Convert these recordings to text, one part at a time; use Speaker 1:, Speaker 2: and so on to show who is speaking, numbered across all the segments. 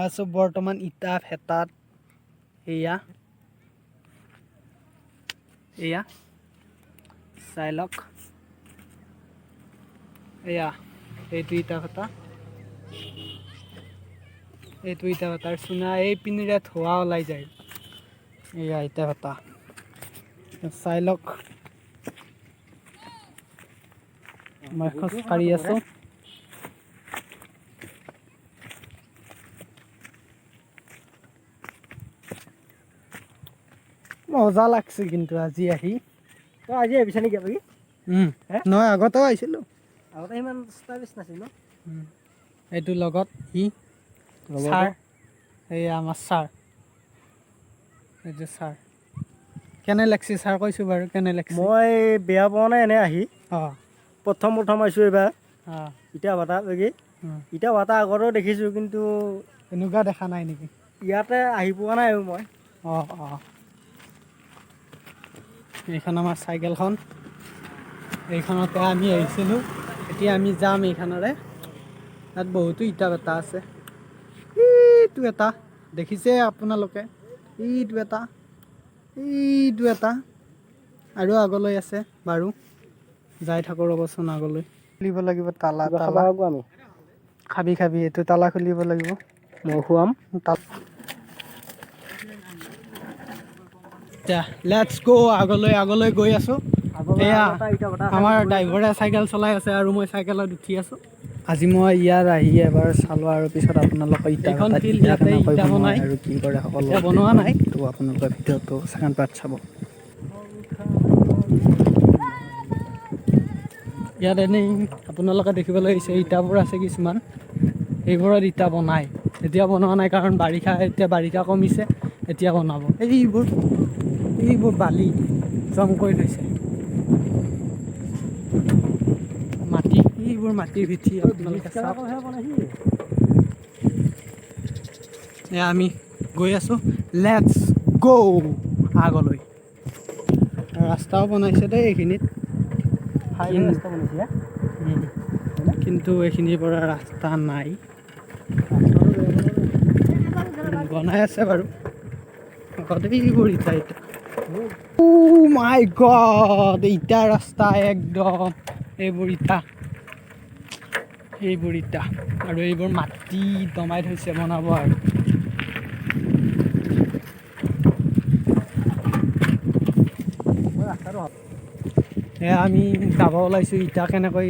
Speaker 1: মই আছোঁ বৰ্তমান ইটা ভেটাত। এয়া এয়া চাই লওক, এয়া এইটো ইটা ভেটা, এইটো ইটা ভেটাৰ চুঙা, এই পিনেৰে ধোঁৱা ওলাই যায়। এয়া ইটা ভেটা চাই লওক। মই খোজকাঢ়ি আছোঁ। মজা লাগছে কিন্তু আজি আহি।
Speaker 2: তই আজি আহিছা নেকি আপুনি?
Speaker 1: নহয়, আগতেও আহিছিলোঁ।
Speaker 2: আগতে ইমান ষ্টাইলিছ নাছিল ন?
Speaker 1: এইটো লগত ই ছাৰ, এই আমাৰ ছাৰ, এইটো ছাৰ। কেনে লাগছে ছাৰ কৈছোঁ বাৰু, কেনে লাগছে?
Speaker 2: মই বেয়া পোৱা নাই এনে আহি। প্ৰথম প্ৰথম আহিছোঁ এইবাৰ ইটা ভাটা লাগি। ইটা ভাটা আগতেও দেখিছোঁ, কিন্তু
Speaker 1: এনেকুৱা দেখা নাই নেকি?
Speaker 2: ইয়াতে আহি পোৱা নাই আৰু মই।
Speaker 1: অঁ অঁ এইখন আমাৰ চাইকেলখন, এইখনতে আমি আহিছিলোঁ। এতিয়া আমি যাম এইখনৰে। তাত বহুতো ইটা ভেটা আছে। এইটো এটা দেখিছে আপোনালোকে, এইটো এটা, এইটো এটা, আৰু আগলৈ আছে বাৰু। যাই থাকোঁ ৰ'বচোন আগলৈ। খুলিব লাগিব তালা।
Speaker 2: কিবা
Speaker 1: তালা
Speaker 2: খাব আকৌ আমি।
Speaker 1: খাবি খাবি, এইটো তালা খুলিব লাগিব।
Speaker 2: মই খুৱাম।
Speaker 1: Let's গ', আগলৈ আগলৈ গৈ আছোঁ।
Speaker 2: আগলৈ
Speaker 1: এয়া
Speaker 2: আৰু এটা ইটা ভাটা আছে।
Speaker 1: আমাৰ ড্ৰাইভাৰে চাইকেল চলাই আছে আৰু মই চাইকেলত উঠি আছোঁ।
Speaker 3: আজি মই ইয়াত আহি এবাৰ চালোঁ আৰু পিছত আপোনালোকে ইটা
Speaker 1: এইখন
Speaker 3: ভাটাত
Speaker 1: ফিল্ড
Speaker 3: ইটা
Speaker 1: ইয়াতে
Speaker 3: কেনেকৈ
Speaker 1: ইটা
Speaker 3: বনায়
Speaker 1: বনায়।
Speaker 3: আৰু কি কৰে সকলো
Speaker 1: এতিয়া বনোৱা নাই।
Speaker 3: তো আপোনালোকে ভিডিঅ'টো ছেকেণ্ড পাৰ্ট চাব।
Speaker 1: ইয়াত এনেই আপোনালোকে দেখিবলৈ আহিছে ইটাবোৰ আছে কিছুমান, এইবোৰত ইটা বনায়। এতিয়া বনোৱা নাই কাৰণ বাৰিষা, এতিয়া বাৰিষা কমিছে, এতিয়া বনাব। এইবোৰ এইবোৰ বালি জম কৰি থৈছে, মাটি, এইবোৰ মাটিৰ ভেটি আপোনালোকে চাওক। এয়া আমি গৈ আছোঁ, let's গ' আগলৈ। ৰাস্তাও বনাইছে দেই এইখিনিত।
Speaker 2: হাইৱে ৰাস্তা বনাইছে।
Speaker 1: কিন্তু এইখিনিৰ পৰা ৰাস্তা নাই, বনাই আছে বাৰু। আগতে এইবোৰ ইটা ইটা, মাই গড, ইটা ৰাস্তা একদম। এইবোৰ ইটা, এইবোৰ ইটা আৰু এইবোৰ মাটি দমাই থৈছে বনাব আৰু। এয়া আমি যাব ওলাইছোঁ, ইটা কেনেকৈ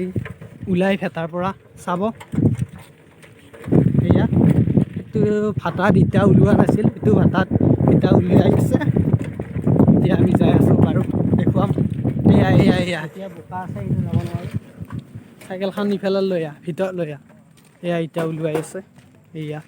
Speaker 1: ওলাই ভেটাৰ পৰা চাব। এয়া এইটো ভাটাত ইটা ওলোৱা নাছিল, এইটো ভাটাত ইটা উলিয়াই আছে। এতিয়া আমি যাই আছোঁ বাৰু, দেখুৱাম। এয়া এয়া এয়া
Speaker 2: এতিয়া বোকা আছে, এইটো যাব নোৱাৰি।
Speaker 1: চাইকেলখন ইফালে লৈ আহ, ভিতৰত লৈ আহ। এয়া ইটা ওলোৱাই আছে। এয়া